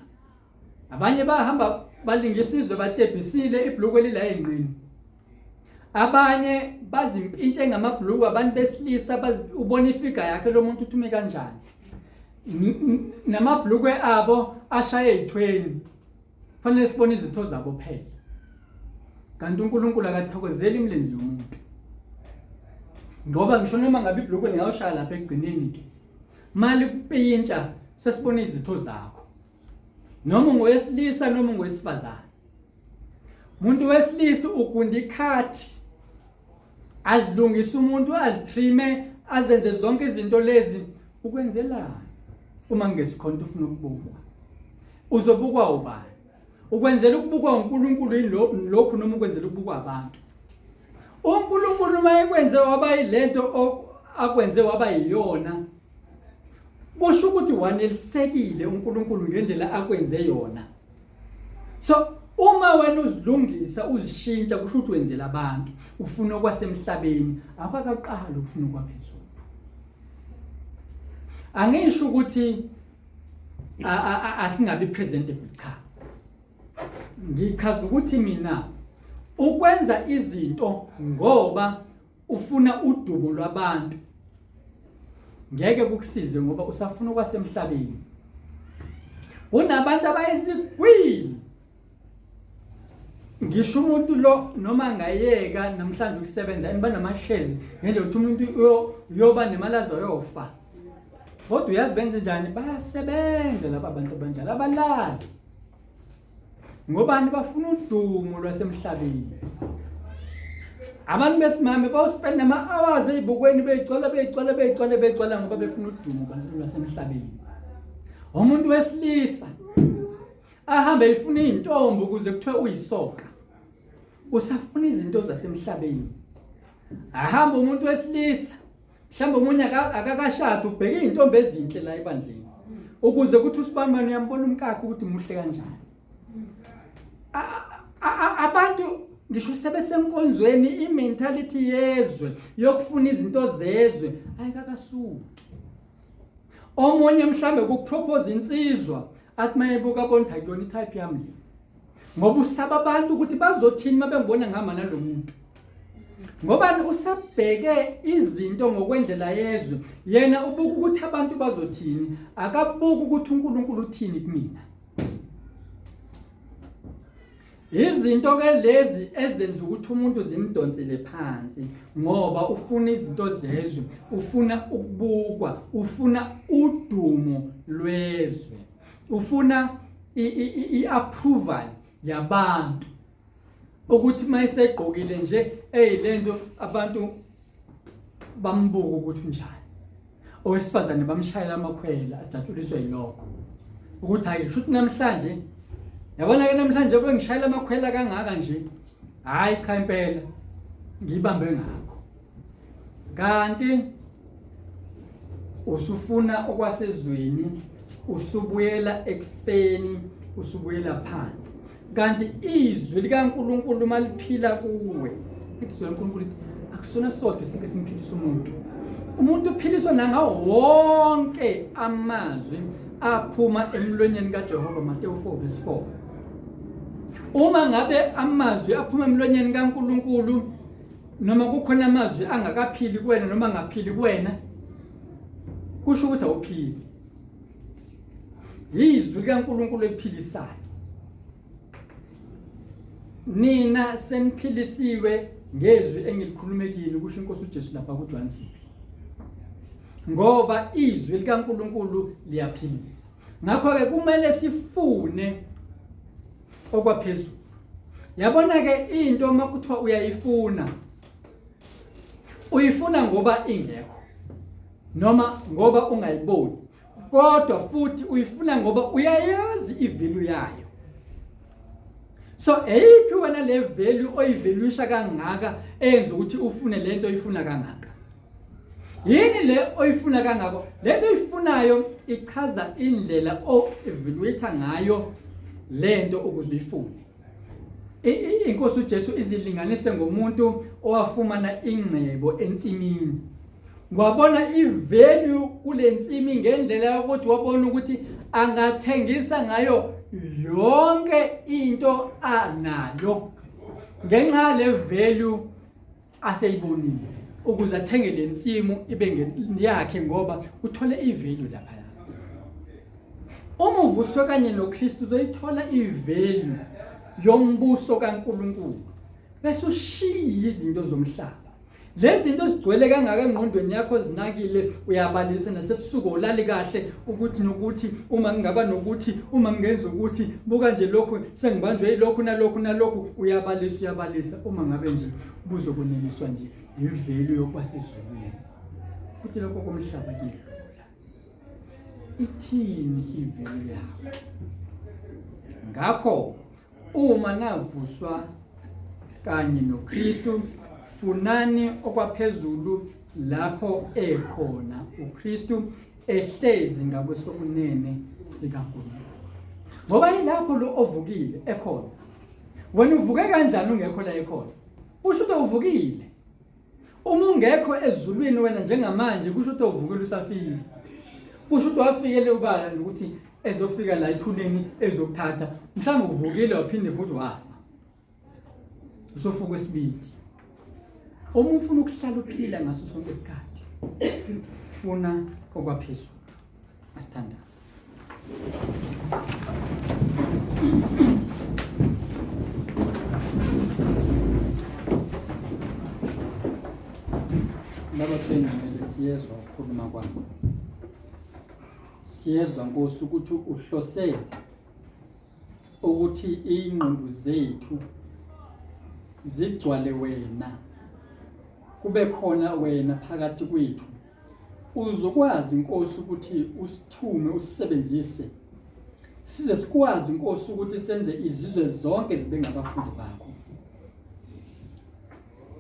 abanye bahamba balingisa izwe, batebhisile ibhluku elila engqini, abanye bazimpintshe ngamabhluku. Abantu besilisa, ubona ifiga yakhe lo muntu uthume kanjani, namabhlukwe abo ashaye ezithweni, fanele sibone izitho zabo phela, kanti uNkulunkulu akathokozeli imilenze yomuntu, ngoba ngisho noma ngabe ibhlukwe lingawushaya lapha ekugcineni ke mali kupintsha, sesibone izitho zakho, noma ungowesilisa noma ungowesifazane. Umuntu wesilisa ugunda ikhathi, azilungise umuntu, azitrime, azenze zonke izinto lezi, ukwenzelani uma ngesikhonto ufuna ukubukwa? Uzobukwa ubani? Ukwenzela ukubukwa uNkulunkulu yini lokhu, noma ukwenzela ukubukwa abantu? UNkulunkulu uma ekwenze waba yilento akwenze waba yiyona, kusho ukuthi wanelisekile uNkulunkulu ngendlela akwenze yona. So uma wena uzilungisa, uzishintsha, kusho ukuthi wenzela abantu, ufuna okwasemhlabeni, akakaqali ukufuna okwaphezulu. Angisho ukuthi asingabi presentable, cha, ngichaza ukuthi mina ukwenza izinto ngoba ufuna udumo lwabantu ngeke kukusize, ngoba usafuna okwasemhlabeni. Kunabantu abayizigwili, ngisho umuntu lo noma angayeka namhlanje ukusebenza, and banamashezi ngendlela ukuthi umuntu uyoba nemali azoyofa, kodwa uyazi benze njani? Bayasebenza laba bantu abanjalo, abalali. Ngobani? Bafuna udumo lwasemhlabeni. Abantu besimame bawuspenda ama-hours ey'bukweni, beyigcwala, beyigcwala, beyigcwala, beyigcwala, ngoba befuna udumo lwasemhlabeni. Umuntu wesilisa ahambe efuna iy'ntombi ukuze kuthiwe uyisoka, usafuna izinto zasemhlabeni. Ahamba umuntu wesilisa, mhlawumbe omunye akakashadi, ubheke iy'ntombi ezinhle la ebandleni ukuze kuthi usibanibani uyambona umkakhe ukuthi muhle kanjani. Abantu ngisho sebesenkonzweni, i-mentality yezwe yokufuna izinto zezwe ayikakasuki. Omunye mhlambe kupropose insizwa, athi mayebuka abona ukuthi akuyona i-type yami le, ngoba usaba abantu ukuthi bazothini uma bengibona ngihamba nalo muntu. Ngoba usabheke izinto ngokwendlela yezwe, yena ubuka ukuthi abantu bazothini, akabuki ukuthi uNkulunkulu uthini kumina. Izinto ke lezi ezenza ukuthi umuntu zimdonsele phansi ngoba ufuna izinto zezwe, ufuna ukubukwa, ufuna udumo lwezwe, ufuna i-approval yabantu ukuthi mayesegqokile nje hey lento abantu bambuka ukuthi unjani owesifazane bamshayela amakhwela ajatshuliswa yilokho ukuthi hayi shuthi namhlanje yabona ke namhlanje bengishayela amakhwela kangaka nje hayi cha impela ngibambe ngakho kanti usufuna okwasezweni usubuyela ekufeni usubuyela phansi kanti izwi likaNkuluNkulu uma liphila kuwe izwi likaNkuluNkulu lithi akusona sodwa isike simphilisa umuntu umuntu uphiliswa nangawo wonke amazwi aphuma emlonyeni kaJehova Mateyu 4 verse 4 uma ngabe amazwi aphuma emlonyeni kaNkuluNkulu noma kukhona amazwi angakaphili kuwena noma angaphili kuwena kusho ukuthi awuphili yizwi likaNkuluNkulu eliphilisayo nina seniphilisiwe ngezwi engilikhulume kini kusho inkosi uJesu lapha kuJohn 6 ngoba izwi likaNkuluNkulu liyaphilisa ngakho ke kumele sifune okwaphezulu yabona ke into uma kuthiwa uyayifuna uyifuna ngoba ingekho noma ngoba ungayiboni kodwa futhi uyifuna ngoba uyayazi ivalue yayo so eyiphi wena le value oyivaluisha kangaka eyenza ukuthi ufune lento oyifuna kangaka yini le oyifuna kangako lento oyifunayo ichaza indlela o-evaluate ngayo lento ukuze uyifune inkosi uJesu izilinganise ngomuntu owafumana ingcebo ensimini wabona ivalue kule nsimi ngendlela yokuthi wabona ukuthi angathengisa ngayo yonke into anayo ngenxa le value aseyibonile ukuze athenge le nsimu ibe ngeyakhe ngoba uthole ivalue lapha uma uvuswe kanye noKristu uzoyithola ivalue yombuso kaNkuluNkulu bese ushiya izinto zomhlaba Lezi zinto zigcwele kangaka engqondweni yakho zinakile uyabalisa nasebusuku ulali kahle ukuthi nokuthi uma ngingaba nokuthi uma ngingenza ukuthi buka nje lokhu sengibanjwe yilokhu nalokhu nalokhu uyabalisa uyabalisa uma ngabe nje buzokuneliswa nje yivalue yokuba sezulwini futhi lokho komhlaba kuyedlula ithini ivalue yakho ngakho Uma navuswa kanye noKristu, funani okwaphezulu lapho ekhona uKristu ehlezi ngakwesokunene sikaNkulunkulu. Ngoba yilapho lo ovukile ekhona. Wena uvuke kanjani ungekho la ekhona? Usho ukuthi uvukile. Uma ungekho ezulwini wena njengamanje kusho ukuthi uvukile usafile. Kusho ukuthi wafikele ubala nje ukuthi ezofika la ethuneni ezokuthatha mhlawumbe uvukile waphinde futhi wafa. Usofuka esibili. Uma ufuna ukuhlala uphila ngaso sonke isikhathi funa okwaphezulu. Asithandaze. Baba Thengcwele siyezwa ukukhuluma kwakho. Siyezwa Nkosi ukuthi uhlose ukuthi ingqondo zethu zigcwale wena. Kube khona wena phakathi kwethu. Uzokwazi Nkosi ukuthi usithume usisebenzise size sikwazi Nkosi ukuthi senze izizwe zonke zibe ngabafundi bakho.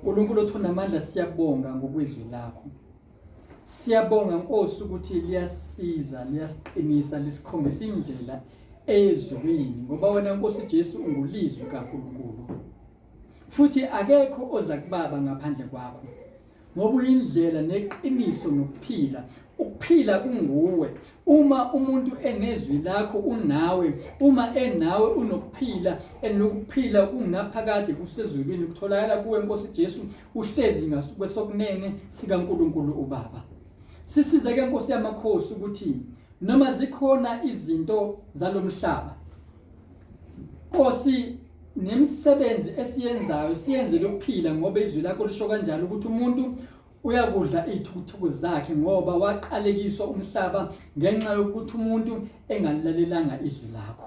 uNkulunkulu othonamandla siyabonga ngokwizwi lakho. Siyabonga Nkosi ukuthi liyasiza, liyasiqinisa, lisikhombisa indlela ezulwini ngoba wena Nkosi Jesu ungulizwi kaNkulunkulu. Futhi akekho oza kubaba ngaphandle kwakho. Ngoba uyindlela neqiniso nokuphila. Ukuphila kunguwe. Uma umuntu enezwi lakho unawe, uma enawe unokuphila, enokuphila kungunaphakade kusezulwini kutholakala kuwe Nkosi Jesu uhlezi ngakwesokunene sikaNkulunkulu uBaba. Sisize ke Nkosi yamakhosi ukuthi noma zikhona izinto zalomhlaba Nkosi Nemisebenzi esiyenzayo siyenzele ukuphila ngoba izwi lakho lisho kanjalo ukuthi umuntu uyakudla iy'thukuthuku zakhe ngoba waqalekiswa umhlaba ngenxa yokuthi umuntu engalilalelanga izwi lakho.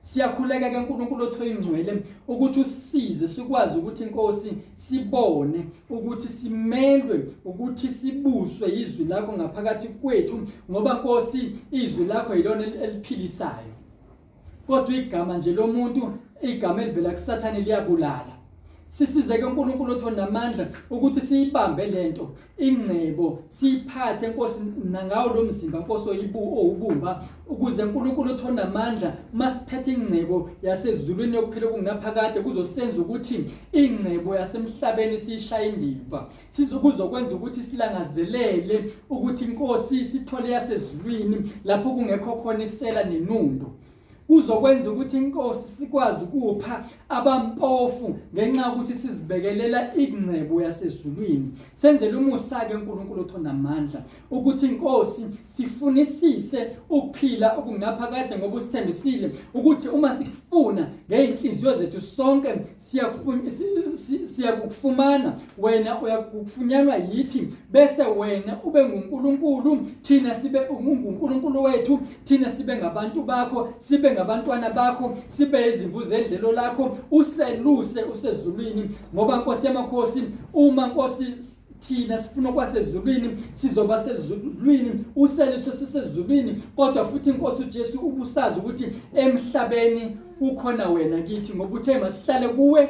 Siyakhuleka ke uNkulunkulu othoyingcwele ukuthi usize sikwazi ukuthi inkosi sibone ukuthi simelwe ukuthi sibuswe izwi lakho ngaphakathi kwethu ngoba Nkosi izwi lakho yilona eliphilisayo. Kodwa igama nje lomuntu, igama elivela kuSathane liyabulala. Sisize ke uNkulunkulu othi onamandla ukuthi siyibambe lento ingcebo siyiphathe Nkosi nangawo lo mzimba Nkosi oyibu owubumba ukuze uNkulunkulu othi onamandla masiphethe ingcebo yasezulwini yokuphila okungunaphakade kuzosenza ukuthi ingcebo yasemhlabeni siyishaye indiva Sizokuzokwenza ukuthi silangazelele ukuthi inkosi sithole yasezulwini lapho kungekho khona isela nenundu. Kuzokwenza ukuthi inkosi sikwazi ukupha abampofu ngenxa yokuthi sizibekelela ingcebo yasezulwini. Senzele umusa ke uNkulunkulu othonamandla ukuthi inkosi sifunisise ukuphila okungaphakade ngoba usithembisile ukuthi uma sikufuna ngey'nhliziyo zethu sonke siyakufumana wena uyakufunyanwa yithi bese wena ube nguNkulunkulu thina sibe unguNkulunkulu wethu thina sibe ngabantu bakho sibe ngabantwana bakho sibe izimvu zedlelo lakho useluse usezulwini ngoba Nkosi yamakhosi uma Nkosi thina sifuna okwasezulwini sizoba sezulwini useliswe sisezulwini kodwa futhi inkosi uJesu ubusazi ukuthi emhlabeni kukhona wena kithi ngoba uthe masihlale kuwe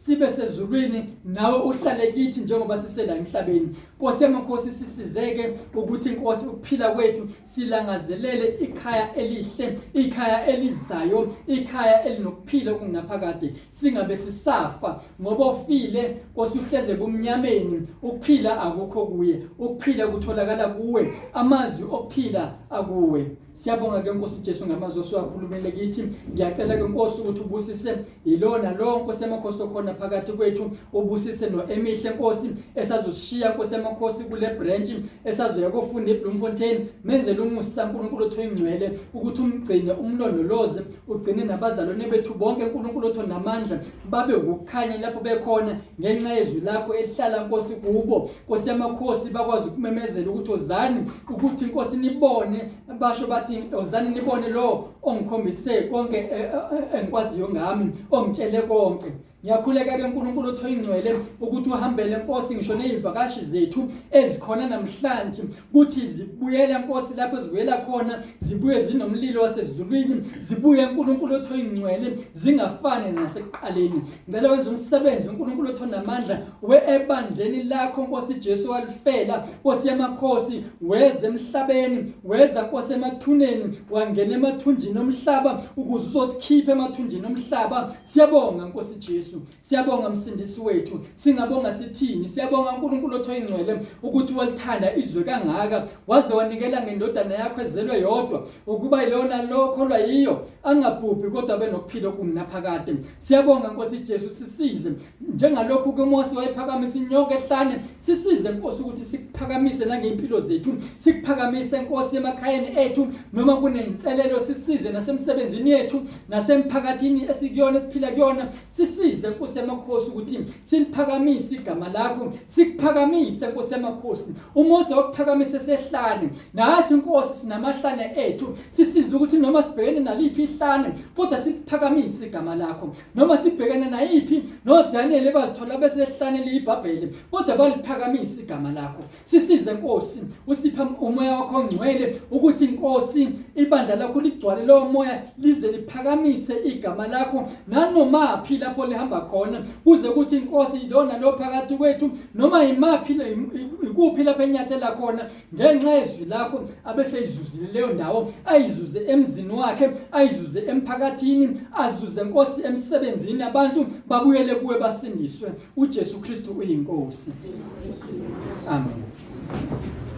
sibe sezulwini nawe uhlale kithi njengoba sisela emhlabeni Nkosi yamakhosi sisizeke ukuthi inkosi ukuphila kwethu silangazelele ikhaya elihle ikhaya elizayo ikhaya elinokuphila okungunaphakade singabe sisafa ngoba ofile Nkosi uhleze ebumnyameni ukuphila akukho kuye ukuphila kutholakala kuwe amazwi okuphila akuwe Siyabonga ke Nkosi Jesu ngamazwi osuwakhulumele kithi. Ngiyacela ke Nkosi ukuthi ubusise yilona lo Nkosi yamakhosi okhona phakathi kwethu, ubusise noEmihle Nkosi esazoshiya Nkosi yamakhosi kule branch esazoya kofunda eBloemfontein. Menzele umusa uNkulunkulu othi oyingcwele ukuthi umgcine umlondoloze ugcine nabazalwane bethu bonke uNkulunkulu othi onamandla babe ukukhanya lapho bekhona ngenxa yezwi lakho elihlala Nkosi kubo Nkosi yamakhosi bakwazi ukumemezela ukuthi ozani ukuthi Nkosi nibone basho bathi ozani nibone lo ongikhombise konke eh, eh, eh, engikwaziyo ngami ongitshele konke Ngiyakhuleka ke uNkulunkulu othi oyingcwele ukuthi uhambele Nkosi ngisho nezivakashi zethu ezikhona namhlanje kuthi zibuyele Nkosi lapho zibuyela khona zibuye zinomlilo wasezulwini zibuye uNkulunkulu othi oyingcwele zingafani nasekuqaleni ngicela wenze umsebenzi uNkulunkulu othi onamandla we ebandleni lakho Nkosi Jesu walifela Nkosi yamakhosi weza emhlabeni weza Nkosi emathuneni wangena emathunjini omhlaba ukuze uzosikhipha emathunjini omhlaba Siyabonga Nkosi Jesu, siyabonga Msindisi wethu, singabonga sithini? Siyabonga uNkulunkulu othi oyingcwele ukuthi walithanda izwe kangaka, waze wanikela ngendodana yakho ezelwe yodwa ukuba ilona lokholwa yiyo angabhubhi kodwa abe nokuphila okungunaphakade. Siyabonga Nkosi Jesu, sisize njengalokhu kuMose wayephakamisa inyoka ehlane, sisize Nkosi ukuthi sikuphakamise nangey'mpilo zethu, sikuphakamise Nkosi emakhayeni ethu noma kuney'nselelo, sisize nasemsebenzini yethu nasemphakathini esikuyona esiphila kuyona, sisize Nkosi yamakhosi ukuthi siliphakamise igama lakho, sikuphakamise Nkosi yamakhosi. UMose wakuphakamisa esehlane, nathi Nkosi sinamahlane ethu, sisize ukuthi noma sibhekene naliphi ihlane kodwa siliphakamise igama lakho. noma sibhekene nayiphi noDaniel ebazithola besehlane eliyiBhabhele kodwa baliphakamisa igama lakho sisize Nkosi usiphe umoya wakho ongcwele ukuthi Nkosi ibandla lakho ligcwale lowo moya lize liphakamise igama lakho nanomaphi lapho lihamba khona kuze kuthi Nkosi lona lo phakathi kwethu noma imaphi ikuphi lapho enyathela khona ngenxa yezwi lakho abeseyizuzile leyo ndawo ayizuze emzini wakhe ayizuze emphakathini azuze nkosi emsebenzini abantu babuyele kuwe basindiswe uJesu Kristu uyinkosi amen.